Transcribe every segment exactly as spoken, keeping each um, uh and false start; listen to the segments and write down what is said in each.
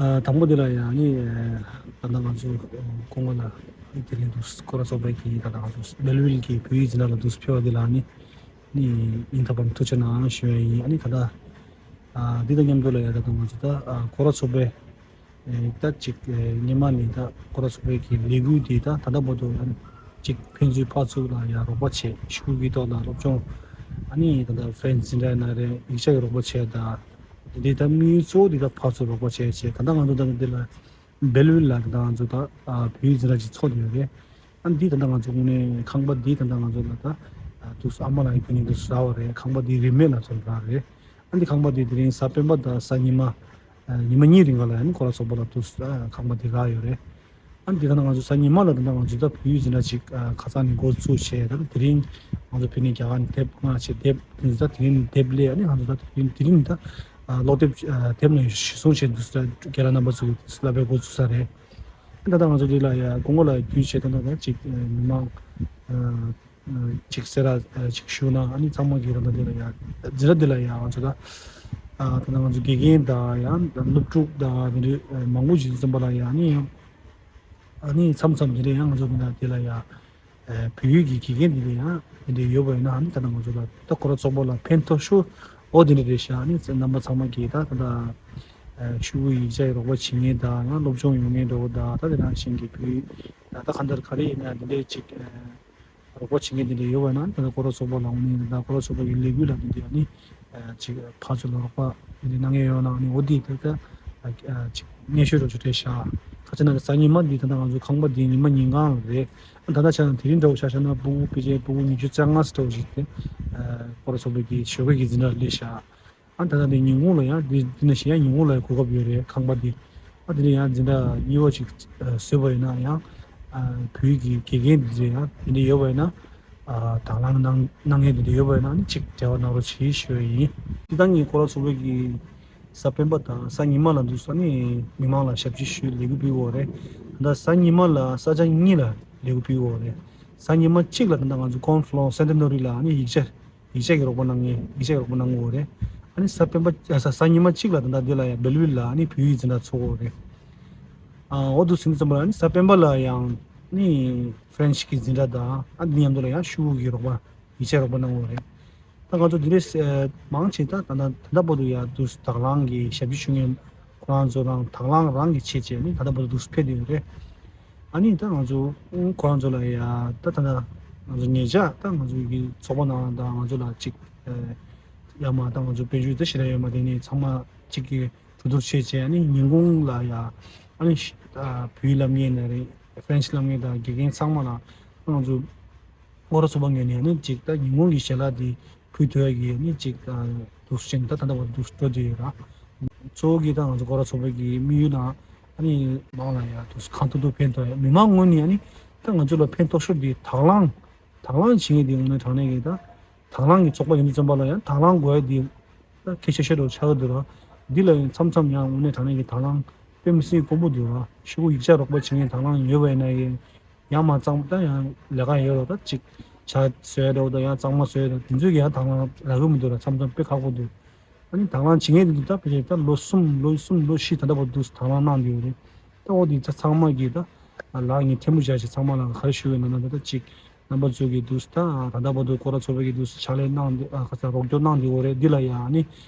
ཨ། དང་པོ་འདི་ལ་ཡང་ནི། ཨ། ད་ལྟ་ང་ཚོ་ཁོང་ལ་དེ་རིང་འདུག་སྐོར་ར་ཚོགས་པའི་གི་ད་ལྟ་ང་ཚོ་སྦེལ་ཝིལ་གྱི་བོད་ཡིག་འཛིན་གྲྭ་ལ་འདུག་ཕེབས་པ་འདི་ལ་ནི་ནི་སྙིང་ཐག་པ་ནས་ཐུགས་རྗེ་གནང་ཞུ་ཡ་ཡིན། ཨ་ནི་ད་ལྟ། ཨ། འདི་དང་མཉམ་དུ་ལ་ཡ་ད་ལྟ་ང་ཚོ་ད། ཨ། སྐོར་ར་ཚོགས་པའི། ཨེ། ད་ཅིག་ཨེ། སྔོན་མ་ནས་ད་སྐོར་ར་ཚོགས་པའི་གི་ལས་འགུལ་འདི་ད་ད་ལྟ་བར་དུ་ཡང་ཅིག་ཕན་ཚུན་ཕར་ཚུར་ལ་ཡང་རོགས་པ་བྱས། ཤོག་གུའི་ཐོག་ལ་སློབ་སྦྱོང་། ཨ་ནི་ད་ལྟ་ཕ་རེན་ཆི་འཛིན་གྲྭ་ཡིན་ན་རེད། ཡིག་ཆ་གི་རོགས་པ་བྱས། ད་འདི་འདྲའི་ད་དམིགས་ཡུལ་གཙོ་བོ་འདི་ད་ཕར་ཚུར་རོགས་པ་བྱས་བྱས། ད་ལྟ་ང་ཚོ་ད་འདི་ལ་སྦེལ་ཝིལ་ལ་ད་ལྟ་ང་ཚོ་ད། ཨ། བོད་ཡིག་འཛིན་གྲྭ་ཅིག་ཚོགས་བསྡད་ཡོད་རེད། ཨ། འདི་ད་ལྟ་ང་ཚོ་དངོས་གནས་ཁང་པ་འདི་ད་ལྟ་ང་ཚོ་ལ་ད། ཨ། འདུག་སེ་ཨ་མ་ལགས་ཀྱིས་ཕུལ་ནས་འདུག་སེ་རག་པ་རེད། ཁང་པ་འདི་རིན་མེད་ལ་ཚོར་རག་རེད། ཨ། འདི་ཁང་པ་འདི་དེ་རིང་གཟའ་སྤེན་པ་དང་གཟའ་ཉི་མ། ཨ། ཉི་མ་གཉིས་རིང་ག་ལ་ཡང་སྐོར་ར་ཚོགས་པ་ལ་འདུག་སེ། ཨ། ཁང་པ་འདི་རག་ཡོད་རེད། ཨ། འདི་ད་ལྟ་ང་ཚོ་གཟའ་ཉི་མ་ལ་ད་ལྟ་ང་ཚོ་ད་བོད་ཡིག་འཛིན་གྲྭ་ཅིག་ཨ། ཁ་སང་ནས་འགོ་བཙུགས་བྱས། ད་དེ་རིང་ང་ཚོ་ཕུལ་ནས་རྒྱ་གར་ནས་དེབ་ལྔ་བྱས། དེབ་དེ་ཚོ་ད་དེ་རིང་དེབ་སླེབས། ཨ་ནི་ང་ཚོ་ད་དེ་རིང་དེ་རིང་ད། ཨ། ཀློག་དེབ། ཨ། དེབ་ནང་གཞི་བཟུང་བྱས་འདུག་སེ་རྒན་ལགས་རྣམ་པ་ཚོ་གིས་བསླབ་པའི་འགོ་བཙུགས་ས་རེད། ད་ལྟ་ང་ཚོ་འདི་ལ་ཡ་དགོང་མོ་ལ་བརྒྱུད་བྱས་ད་ལྟ་ད་ཅིག་ཨ། མི་མང་། ཨ། ཅིག་སེ་ར། ཨ། ཅིག་ཞུ་ན། ཨ་ནི་ཚང་མ་གིས་ད་ལྟ་འདི་ལ་ཡ་འཛིན་གྲྭ་འདི་ལ་ཡ་ང་ཚོ་ད། ཨ། ད་ལྟ་ང་ཚོ་དགེ་རྒན་དང་ཡང་སློབ་ཕྲུག་དང་འདི་འདྲའི་མང་པོ་ཞིག་འཛོམས་པ་ལ་ཡ། ཨ་ནི་ཡང་། ཨ་ནི་མཚམས་མཚམས་འདི་འདྲའི་ཡང་ང་ཚོ་འདི་ལ་འདི་ལ་ཡ། ཨ། བོད་ཡིག་གི་དགེ་རྒན་འདི་འདྲ་ཡང་འདི་འདྲ་ཡོད་པ་ཡིན་ན། ཨ་ནི་ད་ལྟ་ང་ཚོ་ལ་ད་སྐོར་ར་ཚོགས་པ་ལ་ཕན་ཐོགས་ཤོར་འོ་འདི་འདྲ་རེད་ཤག་ཨ་ནི་རྣམ་པ་ཚང་མ་གིས་ད་ད་ལྟ། ཨ། ཤོག་གུ་ཡིག་ཆ་ཡི་རོགས་པ་བྱེད་མཁན་དང་། ཡང་སློབ་སྦྱོང་ཡོང་མཁན་འདྲ་བོ་དང་། ད་དེ་ནང་བཞིན་གྱི་བོད་ཡིག་ད་ལྟ་གང་ལྟར་ག་རེ་ཡིན་ན་འདི་འདྲའི་ཅིག་ཨ། རོགས་པ་བྱེད་མཁན་འདི་འདྲ་ཡོད་པ་ཡིན་ན། ད་ལྟ་སྐོར་ར་ཚོགས་པ་ལ་འོང་ནས་ད་སྐོར་ར་ཚོགས་པ་ཡི་ལས་འགུལ་ལ་འདི་འདྲ་ཨ་ནི། ཨ། ཅིག་ཕར་ཚུར་ལ་རོགས་པ་འདི་འདྲ་གནང་མཁན་ཡོད་ན། ཨ་ནི་འོ་འདི་ད་ལྟ། ཨ། ཅིག་སྙན་ཞུ་རོགས་ཅིག་རེད་ཤག་ཁ་ཅིག་ན་གཟའ་ཉི་མ་འདི་ད་ལྟ་ང་ཚོ་ཁང་པ་འདི་ཉི་མ་ཉིན་གང་རེད། ཨ། ད་ལྟ་ཆ་ན་དེ་རིང་འདྲ་བོ་ཆ་བཞག་ན་ཕྲུ་གུ་ཕལ་ཆེར་ཕྲུ་གུ་ཉི་ཤུ་རྩ་ལྔ་ཙམ་འདྲ་བོ་ཞིག་དེ། ཨ། སྐོར་ར་ཚོགས་པའི་གི་ཞོགས་ཀའི་གི་འཛིན་གྲྭ་སླེབས་ཤག་ཨ། ད་ལྟ་འདི་ཉིན་གུང་ལ་ཡང་འདི་འདི་ནང་བཞིན་ཡང་ཉིན་གུང་ལ་གོ་སྐབས་ཡོད་རེད། ཁང་པ་འདི། ཨ། འདི་ནས་ཡང་འཛིན་གྲྭ་གཉིས་པ་ཅིག་ཨ། བཟོས་པ་ཡིན་ན་ཡང་། ཨ། བོད་ཀྱི་དགེ་རྒན་འདི་ཚོ་ཡང་འདི་འདྲ་ཡོད་པ་ཡིན་ན། ཨ། དང་བླངས་གནང་གནང་མཁན་འདི་འདྲ་ཡོད་པ་ཡིན་ན། ཨ་ནི་ཅིག་འབྲེལ་བ་གནང་རོགས་གྱིས་ཞུ་ཡ་ཡིན། སྤྱིར་བཏང་གི་སྐོར་ར་ཚོགས་པའི་གི་གཟའ་སྤེན་པ་དང་གཟའ་ཉི་མ་ལ་འདུག་སེ་ཨ་ནི་མི་མང་ལ་ཞབས་ཕྱི་ཞུ་ལས་འགུལ་སྤེལ་གྱི་ཡོད་རེད། ད་ལྟ་གཟའ་ཉི་མ་ལ་ས་ཆ་གཉིས་ལ་ལས་འགུལ་སྤེལ་གྱི་ཡོད་རེད། གཟའ་ཉི་མ་གཅིག་ལ་ད་ལྟ་ང་ཚོ་ཀོན་ཕ་ལོང་སེན་ཏི་ནོ་རི་ལ་ཨ་ནི་ཡིག་ཆ་ཡིག་ཆ་གི་རོགས་པ་གནང་མཁན། ཡིག་ཆ་གི་རོགས་པ་གནང་གི་ཡོད་རེད། ཨ་ནི་གཟའ་སྤེན་པ། ཨ། གཟའ་གཟའ་ཉི་མ་གཅིག་ལ་ད་ལྟ་འདི་ལ་ཡང་སྦེལ་ཝིལ་ལ་ཨ་ནི་བོད་ཡིག་འཛིན་གྲྭ་ཚོགས་ཀྱི་ཡོད་རེད། ཨ། འོ་འདུག་སེ་ཡིན་དུས་ཙམ་པ་ལ་ཨ་ནི་གཟའ་སྤེན་པ་ལ་ཡང་ནི་ཕ་རེན་ཆི་གི་འཛིན་གྲྭ་དང་། ཨ། འདི་མཉམ་དུ་ལ་ཡང་ཤོག་གུ་གི་རོགས་པ། ཡིག་ཆ་རོགས་པ་གནང་གི་ཡོད་རེད། ད་ང་ཚོ་འདི་འདྲའི་མང་ཆེ་ད་ད་ད་ད་ལྟ་བར་དུ་ཡང་འདུག་སེ་དང་བླངས་ཀྱི་ཞབས་ཕྱི་ཞུ་མཁན་ཁོ་རང་ཚོ་རང་དང་བླངས་རང་གི་ཆེད་བྱས་ནི་ད་ལྟ་བར་དུ་འདུག་སེ་ཕེབས་བསྡད་ཡོད་རེད། ཨ་ནི་ད་ང་ཚོ་ཁོ་རང་ཚོ་ལ་ཡ་ད་ད་ལྟ་ང་ཚོ་ཉེ་ཆར་ད་ང་ཚོ་གི་ཚོགས་པ་ནང་ད་ང་ཚོ་ལ་ཅིག་ཨ། ཡར་མར་ད་ང་ཚོ་དཔལ་འབྱོར་ད་ཞེ་དྲག་ཡོད་མ་རེད། དེ་ནས་ཚང་མ་གཅིག་གི་གྲོས་བསྡུར་བྱས་བྱས། ཨ་ནི་ཉིན་གུང་ལ་ཡ་ཨ་ནི་ཤ་ཨ། བོད་ཡིག་སློབ་གཉེར་ན་རེད། ཕ་རེན་ཆི་སློབ་གཉེར་དང་དགེ་རྒན་ཚང་མ་ལ་ང་ཚོ་སྐོར་ར་ཚོགས་པ་ངོས་ནས་ཨ་ནི་ཅིག་ད་ཉིན་གུང་གི་ཞལ་ལག་འདི་ཕུལ་ཐུབ་ཡ་གི་ཨ་ནི་ཅིག་ཨ། འདུག་སེ་བྱས་ནས་ད་ད་ལྟ་བར་འདུག་སེ་འགྲོ་བསྡད་ཡོད་ར། གཙོ་བོ་གི་ད་ང་ཚོ་སྐོར་ར་ཚོགས་པའི་གི་དམིགས་ཡུལ་ནང་ཨ་ནི་མང་ལ་ཡ་འདུག་སེ་གང་ཐུབ་ཐུབ་ཕན་ཐོགས་ཡ། མི་མང་ངོས་ནས་ཨ་ནི་ད་ང་ཚོ་ལ་ཕན་ཐོགས་ཤོས་འདི་དང་བླངས་དང་བླངས་བྱེད་མཁན་འདི་དངོས་གནས་དྲང་གནས་ཀྱི་ད་དང་བླངས་ཀྱི་ཚོགས་པ་ཡིན་དུས་ཙམ་པ་ལ་ཡང་དང་བླངས་དགོས་ཡ་འདི་ད་གལ་ཆེ་ཤོས་འདྲ་བོ་ཆགས་ཀྱི་འདུག་ར། འདི་ལ་ཡང་མཚམས་མཚམས་ཡང་དངོས་གནས་དྲང་གནས་ཀྱི་དང་བླངས་དཔེ་མི་སྲིད་དཀོན་པོ་འདུག་ར། ཤོག་གུ་ཡིག་ཆ་རོགས་པ་བྱེད་མཁན་དང་བླངས་ཡོད་པ་ཡིན་ན་ཡང་། ཡང་མ་གཙང་མ་ད་ཡང་ལས་ཀ་ཡོད་རོགས། ད་ཅིག་ཇ་བཟོ་ཡ་འདྲ་བོ་དང་ཡང་གཙང་མ་བཟོ་ཡ་དང་དེ་ཚོའི་གི་ཡང་དང་བླངས་རག་གི་མི་འདུག་ར། མཚམས་མཚམས་དཔེ་ཁག་པོ་འདུག་ཨ་ནི་དང་བླངས་བྱེད་མཁན་དེ་ཚོ་ད་ཕལ་ཆེར་ད་ལོ་གསུམ་ལོ་གསུམ་ལོ་བཞི་ད་ལྟ་བར་དུ་དང་བླངས་གནང་བསྡད་ཡོད་རེད། ད་འོ་དེ་ཚ་ཚང་མ་གིས་ད་ལག་གཉིས་ཐལ་མོ་སྦྱར་བྱས་ཚང་མ་ལ་ག་རེ་ཞུ་དགོས་ན་ན་ད་ད་ཅིག་རྣམ་པ་ཚོ་གིས་འདུག་སེ་ད་ད་ལྟ་བར་དུ་སྐོར་ར་ཚོགས་པའི་གིས་འདུག་སེ་ཕྱག་ལས་གནང་བསྡད། ཨ། ག་ས་རོགས་སྐྱོར་གནང་བསྡད་ཡོད་རེད། འདི་ལ་ཡང་ཨ་ནི་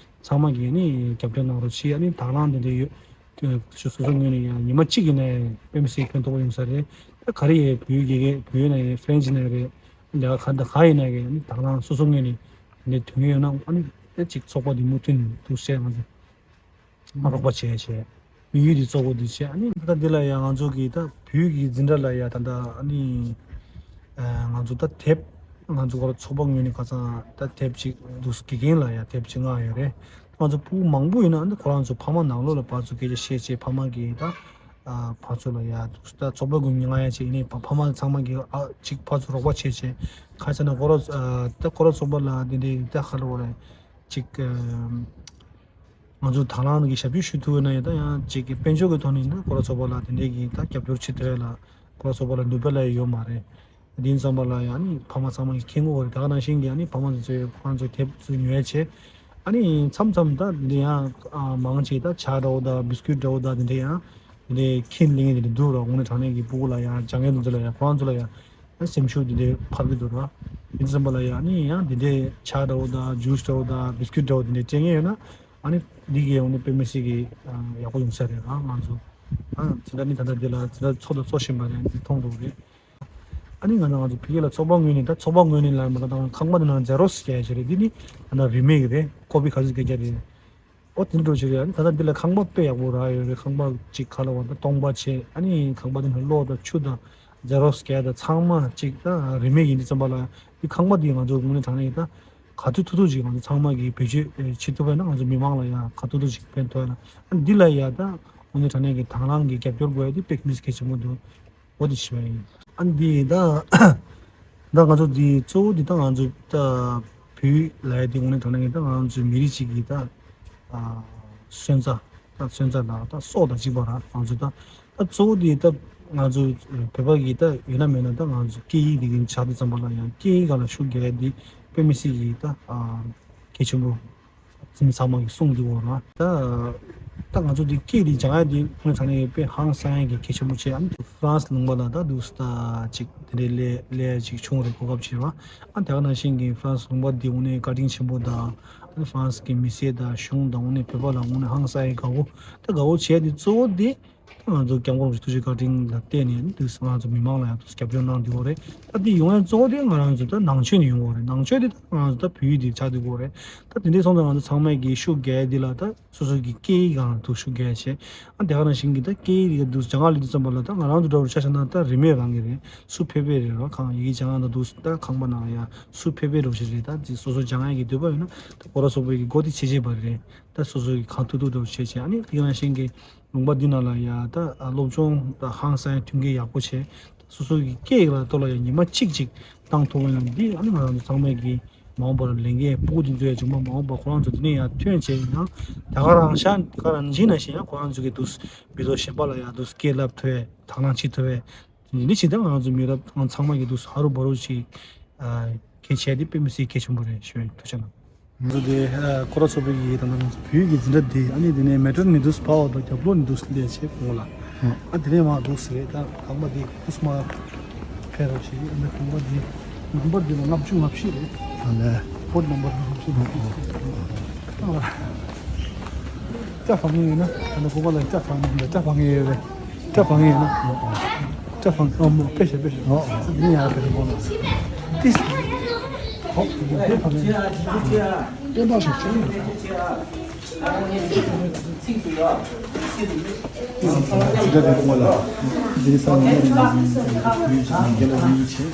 ཚང་མ་གིས་ཨ་ནི་རྒྱབ་སྐྱོར་གནང་རོགས་གྱིས། ཨ་ནི་དང་བླངས་དེ་འདྲ་ཡོད། དེ་སོ་སོ་ངོས་ནས་ཡང་ཉི་མ་གཅིག་ཡིན་ནའི་དཔེ་མི་སྲིད་ཕན་ཐོགས་པོ་ཡོང་ས་རེད། ད་ག་རེ་ཡིན་བོད་ཡིག་དགེ་རྒན་བོད་ཡིག་ན་ཡིན་ཕ་རན་ཆི་ན་རེད། ལས་ཀ་ག་འདྲ་ག་ཡིན་ན་ཡང་ཨ་ནི་དང་བླངས་སོ་སོ་ངོས་ནས་དེ་འདྲའི་དོན་གཉེར་ཡོད་ན་ཨ་ནི་ད་ཅིག་ཚོགས་པ་འདི་མུ་མཐུད་ནས་འདུག་སེ་ང་ཚོ་རོགས་པ་བྱས་བྱས། དམིགས་ཡུལ་འདི་གཙོ་བོ་འདི་བྱས། ཨ་ནི་ད་འདི་ལ་ཡང་ང་ཚོ་གིས་ད་བོད་ཀྱི་འཛིན་གྲྭ་ལ་ཡང་ད་ལྟ་ཨ་ནི་ཨ་ང་ཚོ་ད་དེབ་ང་ཚོ་ཁོ་ར་ཚོགས་པ་ངོས་ནས་ཁ་སང་ད་དེབ་ཅིག་འདུག་དགེ་རྒན་ལ་ཡང་དེབ་ཅིག་མངགས་ཡོད་རེད། ང་ཚོ་ཕྲུ་གུ་མང་པོ་ཡིན་ན་ཨ་ནི་ཁོ་རང་ཚོ་ཕ་མ་ནང་ལོགས་ལ་ཕར་ཚུར་སྐད་ཆ་བཤད་བྱས་ཕ་མ་གིས་ད་ཨ་ཕར་ཚུར་ལ་ཡང་འདུག་ད་ཚོགས་པ་ངོས་ནས་མངགས་ཡ་ཅིག་ཡིན་ནའི་ཕ་ཕ་མ་ཚང་མ་གིས་ཨ་ཅིག་ཕར་ཚུར་རོགས་པ་བྱས་བྱས་ག་རེ་ཟེར་ན་ཁོ་ར་ཨ་ད་ཁོ་ར་ཚོགས་པ་ལ་འདི་འདྲའི་ད་ག་རེ་ལབ་དགོས་རེད། ཅིག་ཨ། ང་ཚོ་དང་བླངས་ཀྱི་ཞབས་ཕྱི་ཞུ་ཐུབ་ཡོད་ན་ཡང་ད་ཡང་ཅིག་གི་དཔལ་འབྱོར་གྱི་ཐོག་ནས་ན་ཁོ་ར་ཚོགས་པ་ལ་དེ་འདྲའི་གི་ད་རྒྱབ་སྐྱོར་བྱེད་ཐུབ་ཡ་ལ་ཁོ་ར་ཚོགས་པ་ལ་ནུས་པ་ལ་ཡོད་མ་རེད། དེ་ཡིན་ཙམ་པ་ལ་ཡང་ནི་ཕ་མ་ཚང་མ་གིས་མཁྱེན་གྱི་ཡོད་རེད། ད་ག་ནང་བཞིན་གྱི་ཡང་ནི་ཕ་མ་ཚོས་ཁོ་རང་ཚོའི་དེབ་ཚོ་ཉོ་ཡ་བྱས། ཨ་ནི་མཚམས་མཚམས་ད་འདི་འདྲ་ཡང་ཨ་མང་ཆེ་ད་ཇ་འདྲ་བོ་ད་བིས་ཀུད་འདྲ་བོ་ད་འདི་འདྲ་ཡང་འདི་འདྲ་ཁྱེར་ལེན་མཁན་འདི་འདྲ་འདུག་ར། དངོས་གནས་དྲང་གནས་ཀྱི་སྤུ་གུ་ལ་ཡང་སྦྱང་མཁན་དེ་ཚོ་ལ་ཡང་ཁོ་རང་ཚོ་ལ་ཡང་ཨ་སེམས་ཤུགས་འདི་འདྲ་འཕར་གྱི་འདུག་ར། དེ་ཙམ་པ་ལ་ཡང་ཨ་ནི་ཡང་འདི་འདྲ་ཇ་འདྲ་བོ་ད་ཇུས་འདྲ་བོ་ད་བིས་ཀུད་འདྲ་བོ་འདི་འདྲ་སྤྲད་མཁན་ཡོད་ན་ཨ་ནི་འདི་གའི་དངོས་གནས་དཔེ་མི་སྲིད་ཀྱི་ཨ་ཡག་པོ་ཡོང་ས་རེད་ར། ང་ཚོ་ཨ་དེ་འདྲ་ནི་ད་ལྟ་འདི་ལ་དེ་འདྲ་ཚོགས་དང་ཚོགས་བཞིན་པ་རེད། འདི་མཐོང་འདུག་རེད། ཨ་ནི་ང་ཚོ་ང་ཚོ་ཕ་གི་ལ་ཚོགས་པ་ངོས་ནས་ད་ཚོགས་པ་ངོས་ནས་ལ་མ་ལ་དང་ཁང་པ་དེ་ནང་ཛེ་རོགས་རྒྱག་ཡ་ཞིག་རེད། འདི་ནི་ཨ་ན་རིན་མེད་ཀྱི་རེད། ཀོ་པི་ག་ཚོད་རྒྱག་རྒྱག་རེད། ཨོ་དེ་འདྲ་ཞིག་རེད། ཨ་ནི་ད་ལྟ་འདི་ལ་ཁང་པ་དཔེ་ཡག་པོ་རག་ཡོད་རེད། ཁང་པ་གཅིག་ག་ལ་བ་ད་སྟོང་པ་བྱས། ཨ་ནི་ཁང་པ་དེ་ནང་གློག་དང་ཆུ་དང་ཛེ་རོགས་རྒྱག་དང་ཚང་མ་གཅིག་ད་རིན་མེད་ཡིན་དུས་ཙམ་པ་ལ་འདི་ཁང་པ་འདི་ང་ཚོ་དངོས་གནས་དྲང་གནས་ད་ག་ཐུབ་ཐུབ་ཐུབ་ཅིག་ང་ཚོ་ཚང་མ་གིས་བེད་སྤྱོད་བྱེད་ཐུབ་པ་ཡིན་ན་ང་ཚོ་མི་མང་ལ་ཡང་ག་ཐུབ་ཐུབ་ཅིག་ཕན་ཐོགས་ཡ་ལ། ཨ་ནི་འདི་ལ་ཡ་ད་དངོས་གནས་དྲང་གནས་ཀྱི་དང་བླངས་ཀྱི་རྒྱབ་སྐྱོར་དགོས་ཡ་དེ་དཔེ་མི་སྲིད་གལ་ཆེན་པོ་འདུག་འོ་དེ་ཞུ་བ་ཡིན། ཨ་ནི་འདི་ད་ད་ང་ཚོ་འདི་གཙོ་བོ་འདི་ད་ང་ཚོ་ད་བོད་ལ་ཡ་འདི་དངོས་གནས་དྲང་གནས་ཀྱི་ད་ང་ཚོ་མི་རིགས་གཅིག་གི་ད་ཨ་སོན་རྩ་ད་སོན་རྩ་ལ་ད་སྲོག་དང་གཅིག་པ་ར། ང་ཚོ་ད་ད་གཙོ་བོ་འདི་ད་ང་ཚོ་བོད་པ་གི་ད་ཡོད་ན་མེད་ན་ད་ང་ཚོ་སྐད་ཡིག་འདི་གི་ཆགས་དུས་ཙམ་པ་ལ་ཡང་སྐད་ཡིག་སྒང་ལ་ཤུགས་རྒྱག་ཡ་འདི་དཔེ་མི་སྲིད་ཀྱི་ད་ཨ་གལ་ཆེན་པོ། ཚང་མ་གིས་གསུངས་འདུག་འོ་ན། ད་ད་ང་ཚོ་འདི་སྐད་འདི་སྦྱང་ཡ་འདི་དངོས་གནས་དྲང་གནས་དཔེ་ཧང་སང་ཡ་གི་གལ་ཆེན་པོ་བྱས། ཨ་ནི་ཧྥ་རན་སི་ལུང་པ་ལ་ད་འདུག་སེ་ད་ཅིག་དེ་འདྲའི་སླེབས་སླེབས་ཡ་ཅིག་བྱུང་རེད། གོ་སྐབས་བྱས་པ། ཨ་དེ་ག་ནང་བཞིན་གྱི་ཧྥ་རན་སི་ལུང་པ་འདི་དངོས་གནས་བཀའ་དྲིན་ཆེན་པོ་དང་ཨ་ནི་ཧྥ་རན་སི་གི་མི་སེར་དང་གཞུང་དང་དངོས་གནས་བོད་པ་ལ་དངོས་གནས་ཧང་སང་ཡ་དགའ་བོ། ད་དགའ་བོ་བྱས་འདི་གཙོ་བོ་འདི། ང་ཚོ་སྐྱབས་མགོན་རིན་པོ་ཆེ་ཐུགས་རྗེ་བཀའ་དྲིན་ལ་བརྟེན་ནས་འདུག་ང་ཚོ་མི་མང་ལ་ཡང་འདུག་རྒྱབ་སྐྱོར་གནང་བསྡད་ཡོད་རེད། ད་འདི་ཡོང་ཡ་གཙོ་བོ་དེ་ང་རང་ཚོ་ད་ནང་ཆོས་ནས་ཡོང་གི་ཡོད་རེད། ནང་ཆོས་དེ་ད་ང་རང་ཚོ་ད་བོད་ཡིག་དེ་ཆགས་བསྡད་ཡོད་རེད། ད་དེ་འདྲའི་སོང་ཙང་ང་ཚོ་ཚང་མས་ཀྱི་ཤུགས་རྒྱག་ཡ་འདི་ལ་ད་སོ་སོ་གི་སྐད་ཡིག་སྒང་ལ་འདུག་ཤུགས་རྒྱག་ཡ་བྱས། ཨ་དེ་ག་ནང་བཞིན་གྱི་ད་སྐད་ཡིག་དེ་ག་འདུག་སྦྱང་ག་སླེབས་དུས་ཙམ་པ་ལ་ད་ང་རང་ཚོ་འདྲ་བོ་ཆ་བཞག་ན་ད་རིན་མེད་རང་གི་རེད། སུ་ཕལ་པའི་རེད་རོ། ཁང་ཡི་གེ་སྦྱང་ག་ད་འདུག་ད་ཁང་པ་ནང་ཡ་སུ་ཕལ་པའི་རོ་ཞིག་རེད། ད་དེ་སོ་སོ་སྦྱང་ཡ་གི་འདོད་པ་ཡོད་ན་ད་ཁོ་ར་སོ་སོ་གི་སྒོ་དེ་ཕྱེ་བྱས་པ་རེད། ད་སོ་སོ་གི་གང་ཐུབ་ཐུབ་འདྲ་བོ་བྱས་བྱས། ཨ་ནི་དེ་ག་ནང་བཞིན་གྱི་ལུང་པ་འདི་ནང་ལ་ཡ་ད་སློབ་སྦྱོང་ད་ཧང་སང་མཐུན་རྐྱེན་ཡག་པོ་བྱས། ད་སོ་སོ་གི་སྐད་ཡིག་ལ་ཐོག་ལ་ཡ་ཉི་མ་གཅིག་ཅིག་བཏང་ཐུབ་པ་ཡིན་ན་འདི་ཨ་ནི་ང་རང་ཚོ་ཚང་མས་ཀྱི་མ་འོངས་པར་ལས་འགན་སྤུ་གུ་འདི་ཚོ་ཡ་བྱུང་མ་མ་འོངས་པར་ཁོ་རང་ཚོ་འདི་ནས་ཡ་ཐོན་བྱས་ཡང་ད་ག་རང་ཤག་ད་ག་རང་བཞིན་ན་ཞིག་ཡང་ཁོ་རང་ཚོ་གི་འདུག་མི་ཚོ་གཞན་པ་ལ་ཡ་འདུག་སྐད་བསླབ་ཐུབ་པའི་དང་བླངས་བྱེད་ཐུབ་པའི་འདི་ནི་ཇི་ལྟར་ང་ཚོ་མི་རབས་ང་ཚང་མ་གི་འདུག་ཧ་རུ་བ་རུ་ཞིག་གལ་ཆེ་དེ་དཔེ་མི་སྲིད་གལ་ཆེན་པོ་རེད་ཞུ་ཡ་ཡིན། ཐུགས་རྗེ་གནང་། ང་ཚོ་དེ་ཁོ་ར་ཚོ་བོད་ཀྱི་ད་ང་ཚོ་བོད་ཀྱི་འཛིན་གྲྭ་དེ་ཨ་ནི་དེ་ནས་མེ་ཊར་ནི་འདུག་པའོ་དང་རྒྱབ་ལོགས་ནི་འདུག་ལས་བྱེད་གོང་ལ་ཨ་དེ་ནས་མ་འདུག་ཟེར་ད་ཁང་པ་དེ་འདུག་མ་ཕེ་རོ་ཞིག་ཨ་ནི་ཁང་པ་དེ་ནམ་བར་དེ་ལ་ལྔ་བཅུ་ང་བཞི་རེད། ཨ་ལས། ཕོར་ནམ་བར་ལྔ་བཅུ་ང་བཞི། ཅ་ཕང་ངེ་ཡོད་ན་ཨ་ནི་ཁོ་པ་ལ་ཅ་ཕང་ངེ་ཡོད་ཅ་ཕང་ངེ་ཡོད་རེད། ཅ་ཕང་ངེ་ཡོད་ན། ཅ་ཕང་ཨ་མོ་པེ་ཤ་པེ་ཤ། ཨོ་ཨོ། ཨ་ནི་ཡ་པེ་ཤ་པོ་ན། ཏིས། ཧོ། པེ་ཕང་ངེ་ཡོད། པེ་ཕང་ངེ་ཡོད། ཅི་འདྲ་རེད་མོ་ལ། འདི་ས་ནང་ལ་ཡིན་ཡིན་ཡིན་ཡིན་ཆེ།